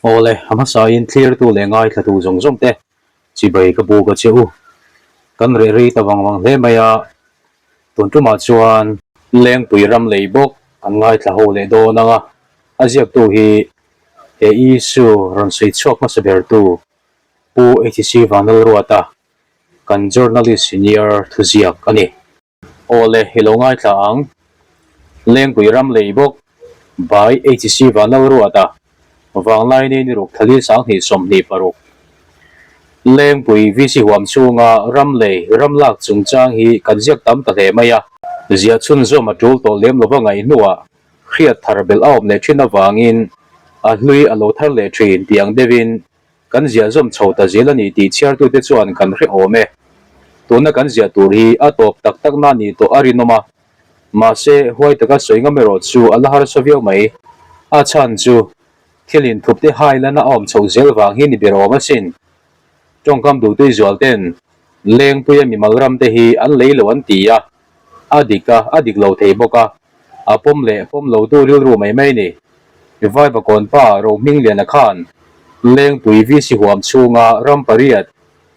Awle, a hmasain thlirtu leh ngaithlatu zawng zawng te chibai ka buk a che u. Kan reh rei ta vang vang hle mai a, tun tumah chuan Lengpui ram lei bawk kan ngaithla ho leh dawn ang a, a ziaktu hi he issue rawn sawi chhuak hmasa bertu Pu HC Vanlalruata, kan journalist senior thuziak a ni. Awle, i lo ngaithla ang. Lengpui ram lei bawk by HC Vanlalruata, Vanglai nei ni ruk thalil 20 26. Lengpui VC huam chhunga ram lei ram lak chungchang hi kan ziak tam ta hle mai a. Ziah chhunzawm a tul tawh lem lova ngaih hnuah hriat thar belh a awm leh thin avangin a hlui a lo thar leh thin tih ang deuhin Kan ziah zawm chho ta zel a ni tih chhiartute chuan kan hrehawm e. Tuna kan ziah tur hi a tawp tak tak na ni tawh a rinawm a. Mahse, huai taka sawi ngam erawh chu a la harsa viau mai. A chhan chu, thil inthup te hai lana a awm chhoh zel vang hi ni ber awm asin. Tawngkam duhtui zual ten Lengpuia mimal ram te hi an lei lo an ti a, a dik a, a dik lo thei bawk a, a pawm leh pawm lo tu rilru mai mai ni. Vaivakawn pa Rohmingliana khan Lengpui VC huam chhunga ram pariat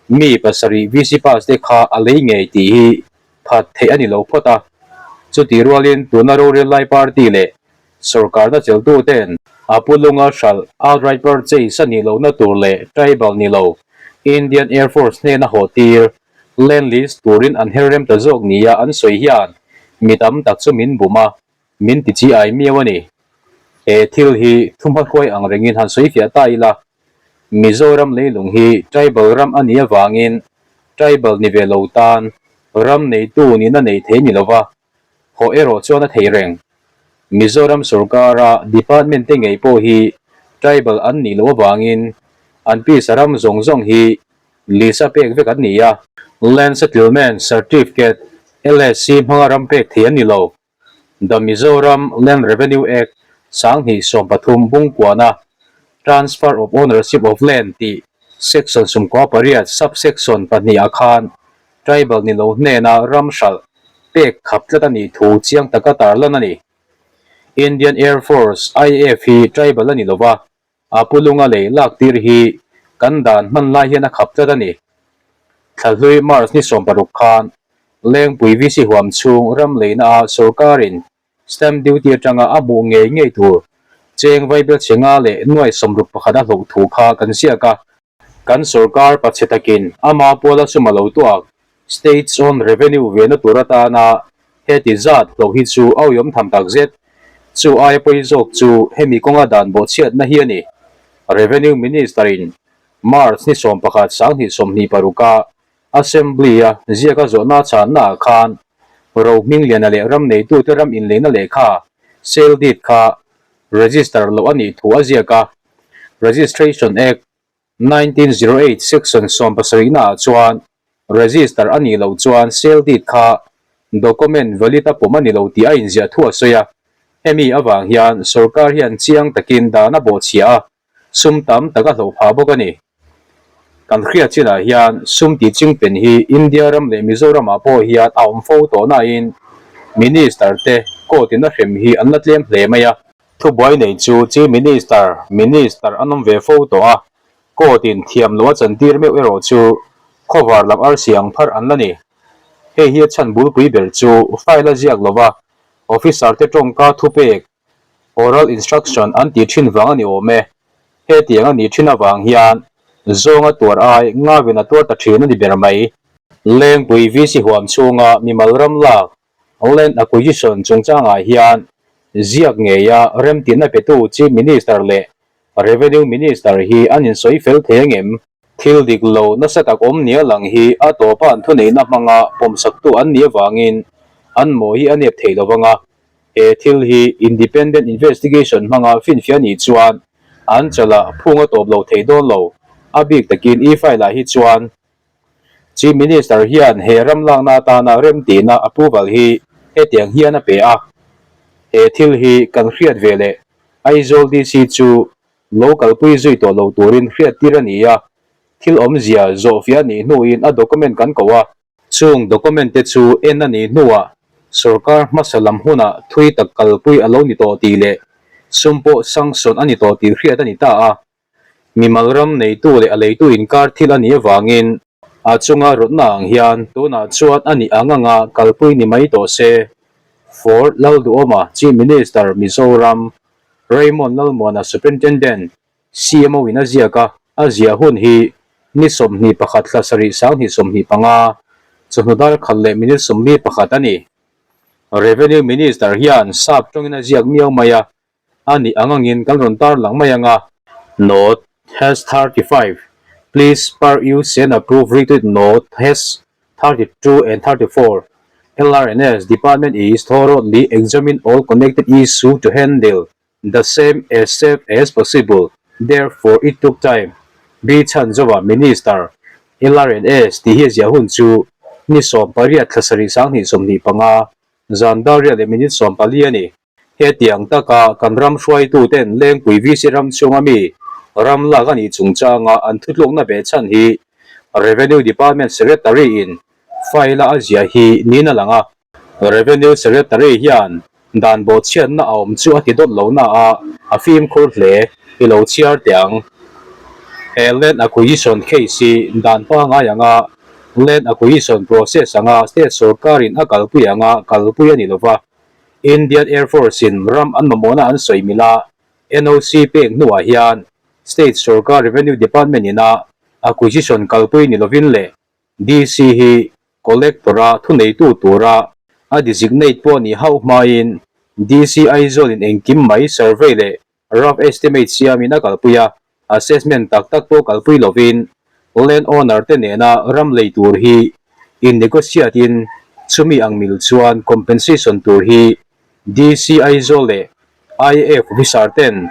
mi pasarih VC pass te kha a lei ngei tih hi phat theih a ni lo phawt a. Chutih rualin tuna rorel lai party leh sorkarna cheltu ten a pu lunga hralh outright purchase a nih lohna tur leh tribal ni lo Indian Air Force hnena haw tir Land lease turin an her rem ta zawk nia an sawi hian mi tam tak chu min bum a, min ti chi ai miau a ni. He thil hi thuhma hruai ang rengin han sawi fiah ta ila, Mizoram leilung hi tribal ram a nih avangin tribal ni ve lo tan ram neitu nihna nei thei ni lova, haw erawh chuan a thei reng. Mizoram sorkara department te ngei pawh hi tribal an nih loh avangin an pisa ram zawng zawng hi Lisa pek vek an ni a. Land Settlement Certificate, LSC, hmanga ram pek thei an ni lo. The Mizoram Land Revenue Act 2013 bungkuana Transfer of Ownership of Land tih Section 18 Sub-section pahnih ah khan Tribal ni lo hnena ram hralh pek khap tlat a nih thu chiang taka tarlan a ni. Indian Air Force, IAF, hi tribal a ni lo va, A pu lunga lei lak tir hi kan dan hman lai hian a khap tlat a ni. Thlahlui March ni 16 khan Lengpui VC huam chhung ram leina ah sorkarin stamp duty atanga a hmuh ngei ngei tur cheng vaibel chhe nga leh nuai 61 a hloh thu kha kan ziak a. Kan sorkar pachhe takin ama puala sum a lo tuak, State's own revenue vena tur atana heti zat hloh hi chu a uiawm tham tak zet. Chu aia pawi zawk chu hemi kawnga dan bawhchhiatna hi a ni. Revenue Minister in March ni 11 2026 a Assembly a ziaka zawhna chhanna ah khan Rohmingliana leh ram neitute ram inleina lehkha, sale deed, kha register loh a nih thu a ziak a. Registration Act, 1908 Section 70 naah chuan register a nih loh chuan sale deed kha document valid a pawm a ni lo tih a inziah thu a sawi a. Hemi avang hian sorkar hian chiang takin dan a bawhchhia a, sum tam tak a hloh phah bawk a ni. Kan hriat chinah hian sum tih chingpen hi India ram leh Mizoramah pawh hian a awm fo tawh nain Minister te court in a hrem hi an la tlem hle mai a. Thubuai nei chu Chief Minister, Minister an awm ve fo tawh a, court in thiam loh a chantir meuh erawh chu khawvar lam arsi ang pharh an la ni. Hei hi a chhan bulpui ber chu file a ziak lova officer te tawngka thupek, oral instruction, an tih thin vang a ni awm e. Hetiang a nih thin avang hian zawnga tuar ai ngavin a tuar ta thin a ni ber mai. Lengpui VC huam chhunga mimal ram lak Land Acquisition chungchangah hian ziak ngeia remtinna petu Chief Minister leh Revenue Minister hi an insawi fel thei angem? Thil dik lo nasa tak awm nia lang hi a tawpa an thuneihna hmanga pawmsaktu an nih avangin an maw hi a nep thei lo vang a, he thil hi independent investigation hmanga finfiah nih chuan an chalah phung a tawp lo thei dawn lo, a bik takin e-file ah hi chuan Chief Minister hian he ram lakna atana remtihna approval hi hetiang hian a pe a, he thil hi kan hriat ve leh Aizawl DC chu lo kalpui zui tawh lo turin hriattir a ni a, thil awmzia zawhfiah a nih hnuin a document kan ko a. Chung document te chu en a nih hnuah sorkar hmasa lam hunah thui tak kalpui a lo ni tawh tih leh sum pawh sanction a ni tawh tih hriat a ni ta a. Mimal ram neitu leh a leitu inkar thil a nih avangin a chunga rawtna ang hian tunah chuan a nih ang anga kalpui ni mai tawh se. For Lalduhawma, Chief Minister, Mizoram, Raymond Lalmuana, Superintendent, CMO in a ziak a, a ziah hun hi ni 21 thla sarih 2025, chawhnu dar khat leh minute 41 a ni. Revenue Minister hian sap tawngin a ziak miau mai a, a nih ang angin kan rawn tar lang mai ang a. Note, Has 35, Please per use and approve retweet Note, Has 32 and 34, LRNS Department is thoroughly examine all connected issue to handle the same as safe as possible, therefore it took time. B Chhanzova, Minister, LRNS tih hi a ziah hun chu ni 18 thla sarih 2025, zan dar riat leh minute 14 a ni. Hetiang taka kan ram hruaituten Lengpui VC ram chhunga mi ram lak a nih chungchanga an thutlukna ve chhan hi Revenue Department Secretary in file-a a ziah hi niin a lang a. Revenue Secretary hian dan bawhchhiatna a awm chu a ti dawt lo na a, a fimkhur hle i lo chhiar teh ang. He Land Acquisition case hi dan pangngai anga Land Acquisition process anga State sorkarin a kalpui anga kalpui a ni lova. Indian Air Force in ram an mamawhna an sawi mil a, NOC pek hnuah hian State sorkar Revenue Department in a acquisition kalpui ni lovin leh DC hi Collector-a thuneitu tura a designate pawh nih hauh hmain DC Aizawl in engkim mai survey leh Rough estimate siamin a kalpui a, assessment tak tak pawh kalpui lovin land owner te nena ram lei tur hi in negotiate in chumi ang mil chuan compensation tur hi DC Aizawl leh IAF officer ten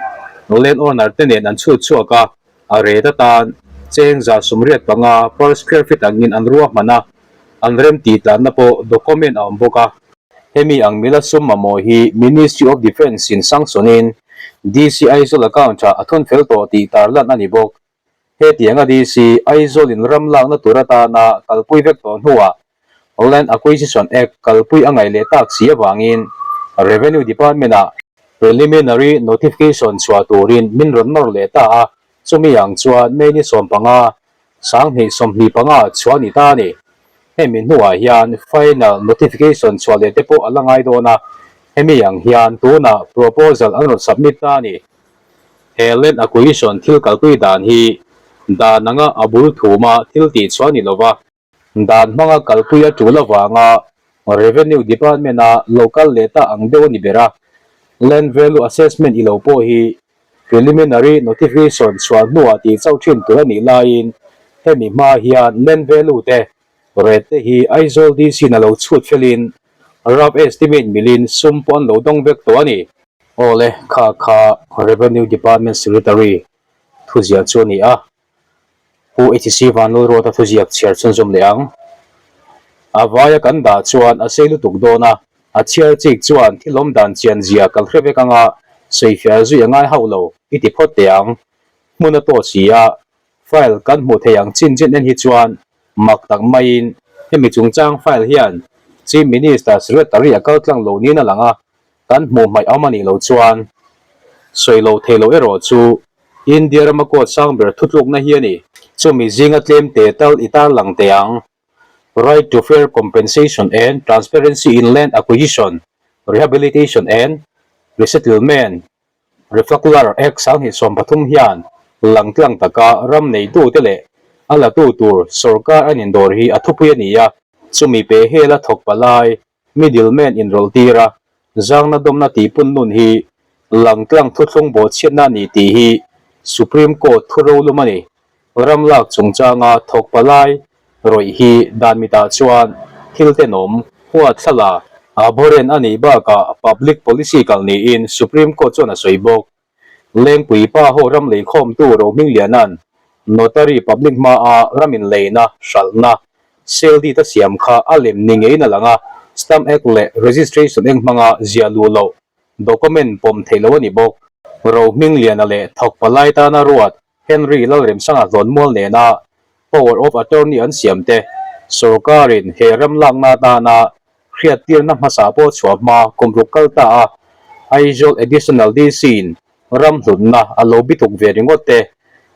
land owner te nen an chhut chhuak a, a rate atan cheng 185 per square feet angin an ruahman a, an rem tih tlanna pawh document a awm bawk a. Hemi ang mila sum mamawh hi Ministry of Defence in sanction-in DC Aizawl account-ah a thun fel tawh tih tarlan a ni bawk. Hetianga DC Aizawl in ram lakna tur atana kalpui vek tawh hnuah Land Acquisition Act kalpui a ngaih leh tak si avangin Revenue Department-ah Preliminary Notification chhuah turin min rawn nawr leh ta a, chumi ang chuan May ni 15 2025 chhuah a ni ta a ni. Hemi hnuah hian final notification chhuah leh te pawh a la ngai dawn a, hemi ang hian tunah proposal an rawn submit ta a ni. He land acquisition thil kalpui dan hi dan anga a bul thuma thil tih chhuah a ni lova, dan hmanga kalpui a tul avanga Revenue Department-a lo kal leh ta ang deuh a ni ber a, land value assessment i lo pawh hi Preliminary notification chhuah hnuah tih chauh thin tur a nih laiin hemi hma hian land value te rate te hi Aizawl DC in a lo chhut felin rough estimate milin sum pawh an lo dawng vek tawh a ni. Awle, kha kha Revenue Department Secretary thuziah chu a ni a. Pu HC Vanlalruata thuziak chhiar chhunzawm leh ang. A vaia kan dah chuan a sei lutuk dawn a, a chhiar chik chuan thil awm dan chian zia kal hre vek anga sawifiah zui a ngai hauh lo i ti phawt teh ang. Hmun a tawh si a, file kan hmuh theih ang chin chin en hi chuan mak tak maiin hemi chungchang file hian Chief Minister Secretary a kal tlang lo niin a lang a, Kan hmuh hmaih awm a nih loh chuan sawi loh theih loh erawh chu India rama court sang ber thutlukna hi a ni. Chumi zinga tlem te tal i tarlang teh ang. Right to fair compensation and transparency in land acquisition, rehabilitation and resettlement Reflaklar Act 2013 hian langtlang taka ram neitute leh a latu tur sorkar an indawr hi a thupui a ni a. Chumi pe hela thawk palai Middleman inrawlh tir a, zangna dawmna tih pun nun hi langtlang thuthlung bawhchhiatna a ni tih hi Supreme Court thu rolum a ni. Ram lak chungchanga thawk palai rawih hi dan mitah chuan thil tenawm, huat thlala, abhorrent a nih bakah public policy kal niin Supreme Court chuan a sawi bawk. Lengpui pa ho ram leikhawmtu Rohmingliana'n Notary Public hmaa ram inleina, hralhna, sale deed a siam kha a lem ni ngeiin a lang a, Stamp Act leh Registration Act hmanga ziah luh loh document pawm theih loh a ni bawk. Rohmingliana leh thawk palai tana ruat Henry Lalremsanga hlawnmual nena Power of Attorney an siam te, sorkarin he ram lakna atana hriattirna hmasa pawh chhuah hma kum ruk kal ta a, Aizawl Additional DC-in ram hlutna a lo bituk ve ringawt te.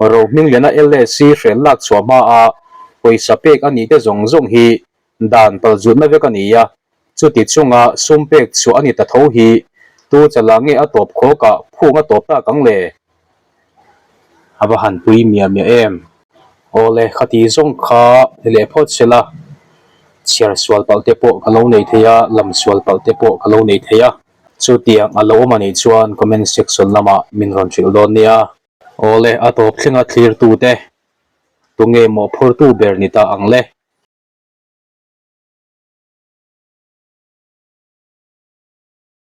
Rohmingliana LAC hrel lak chhuah hma a pawisa pek a nih te zawng zawng hi dan palzutna vek a ni a, chuti chunga sum pek chhuah a ni ta tho hi tu chalah nge a tawp khawk ah phung a tawp tak ang le? A va han pui miah miah em? Awle, khati zawng kha ni leh phawt se la, chhiar sual palh te pawh ka lo nei thei a, lam sual palh te pawh ka lo nei thei a. Chutiang a lo awm a nih chuan comment section lamah min rawn hrilh dawn nia. Awle, a tawp thlenga thlirtute, tunge mawhphurtu ber ni ta ang le?